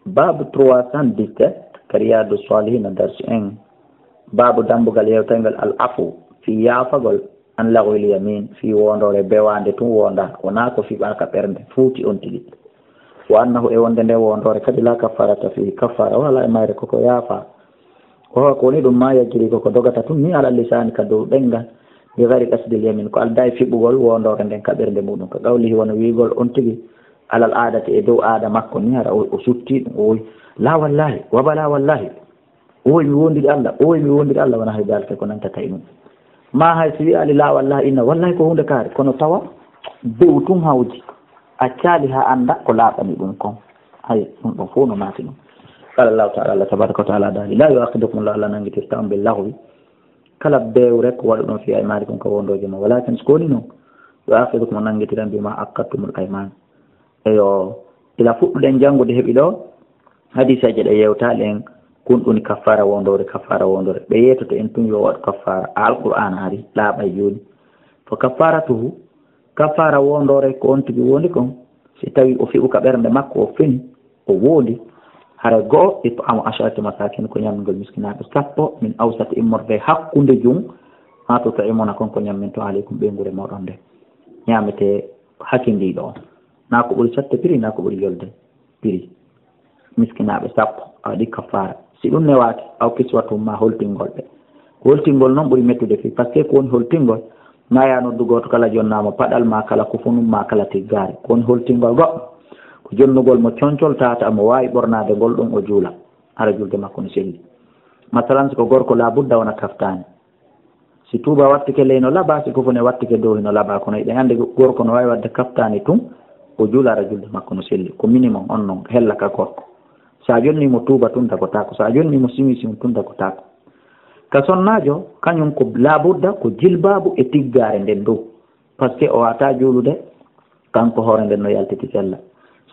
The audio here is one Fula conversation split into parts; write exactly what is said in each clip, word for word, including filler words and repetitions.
Baabu trois cent dix-sept, ka Riyadu Salihina, darsu en. Baabu dambugal yewtaygal al afu, fii yaafagol, an laghwil yamin, fii wondoore bewaande tun wonda, wonaa ko fiɓaa ka ɓernde, fuuti on tigi. Wa annahu, e wonde nde wondoore kadi, la kaffarata fii, kaffara wala e mayre, koko yaafa. Wa huwa, ko woni ɗum, ma yajri, koko dogata tun ni, ala lisaani, ka dow ɗemngal, bi ghayri qasdil yamin, ko aldaa e fiɓugol wondoore nden ka ɓernde muɗum, ka qawlihi, wano wi'ugol on tigi, alal aadati, e dow aada makko ni, hara o, o sutti ɗum, o woyi, la wallahi, wa bala wallahi, o woyi mi wondiri Allah, o woyi mi wondiri Allah, wona hay dalika ko nantata e ɗum. Ma hay si wi'aali la wallahi, inna wallahi ko huunde kaari, kono tawa dow tun hawji, accaali haa annda ko laaɓani ɗum kon. Hay ɗum ɗon fow no maati ɗum. Qala Allahu ta'ala, Allah tabaraka wa ta'ala daali, la yu'akhidukumullahu, Allah nangitirta on bil laghwi, kala bewre ko waɗuɗon fi aymanikum ka wondooje mon, walakin, si ko woni non, yu'akhidukum, o nangitiran bima aqadtumul ayman. Eyo, ila fuɗɗuɗen janngude heɓi ɗo, hadiseeje ɗe yewtaali en, kun ɗuni kaffara wondoore, kaffara wondoore. Ɓe yeetoto en tun yo waɗu kaffara. A Alqur'aana ari, laaɓay jooni. Fa kaffaratuhu, kaffara wondoore ko on tigi wondi kon, si tawi o fiɓu ka ɓernde makko, o fini, o wondi, haray go'o, it'amu asharati masakin, ko ñaamingol miskinaaɓe sappo, min awsati, immorde hakkunde jun, ma tut'imuna, kon ko ñamminto, alaykum, ɓeynguure mooɗon nde. Ñaametee hakindiiɗo on. Naa ko ɓuri satte piri, naa ko ɓuri yolde piri. Miskinaaɓe sappo, a waɗi kafaara. Si ɗum newaaki, aw kiswatuhum, ma holtingol ɓe. Ko holtingol non ɓuri mettude fii, parce que ko woni holtingol, na yaa noddu gooto kala jonnaama paɗal ma, kala kufunum ma, kala tiggaare. Ko woni holtingol goɗɗo? Ko jonnugol mo concol tata mo waawi ɓornaade ngol ɗum o juula, hara julde makko no selli. Masalan, si ko gorko, laabudda wona kaftaani. Si tuuba wattike ley no laba, si kufune wattike dow hino laba. Kono eɗen anndi gorko no waawi waɗde kaftaani tun, o juula hara julde makko no selli. Ko minimum on non, hella ka gorko. Sa jonni mo tuuba tun dagotaako. Sa jonni mo simisi tun dagotaako. Ka sonnaajo, kañum ko laabudda ko jilbaabu e tiggaare nden dow. Parce que o waawataa juulude, kanko hoore nden no yaltiti sella.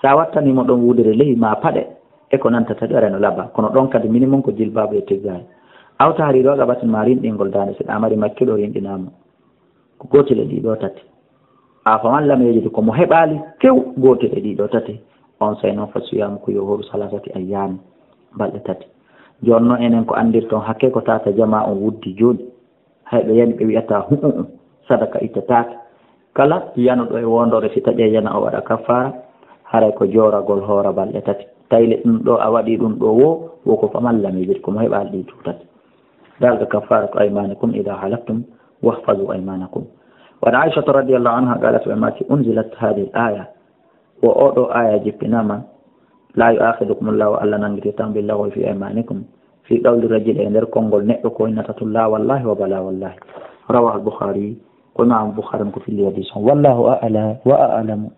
Sa wattanii mo ɗon wudere ley ma paɗe, e ko nantata ɗi ara no laba. Kono ɗon kadi minimum ko jilbaabu e tiggaare. Aw tahriiru raqabatin, ma rinɗingol daande, si ɗa mari maccuɗo rinɗinaa mo. Ko gootel e ɗii ɗoo tati. A faman lam yajid, ko mo heɓaali few gootel e ɗii ɗoo tati. On sey non fa siyaamu, ko yo hooru salaasati ayyaami, balɗe tati. Jooni non enen ko anndirton hakke ko tata jamaa on wuddi jooni. Hay ɓe yani ɓe wi'ata hu'u'u, sadaka ittataake. Kala yanuɗo e wondoore si taƴay yana o waɗa kafaara, haray ko jooragol hoora balɗe tati. Tayle ɗum ɗo a waɗi ɗum ɗo wo, wo ko faman lam yajid, ko mo heɓaali ɗii duuɓi tati. Dalika kafaratu aymanikum idha halaftum wahfazu aymanakum. Wa an Aishata radiyallahu anha qalat, ɓe maaki, unzilat hadhihi al-aya. Wo oo ɗoo aaya jippinaama, "La yu'akhidukumullahu", Allah nangititta on, "billaghwi fi aymanikum", fii qawli rajuli, e nder konngol neɗɗo ko innata tun, "La wallahi" wa "bala wallahi". Rawahu al-Bukhari, ko Imam Bukhari on ko filli hadiis on. Wallahu a'la wa a'lamu.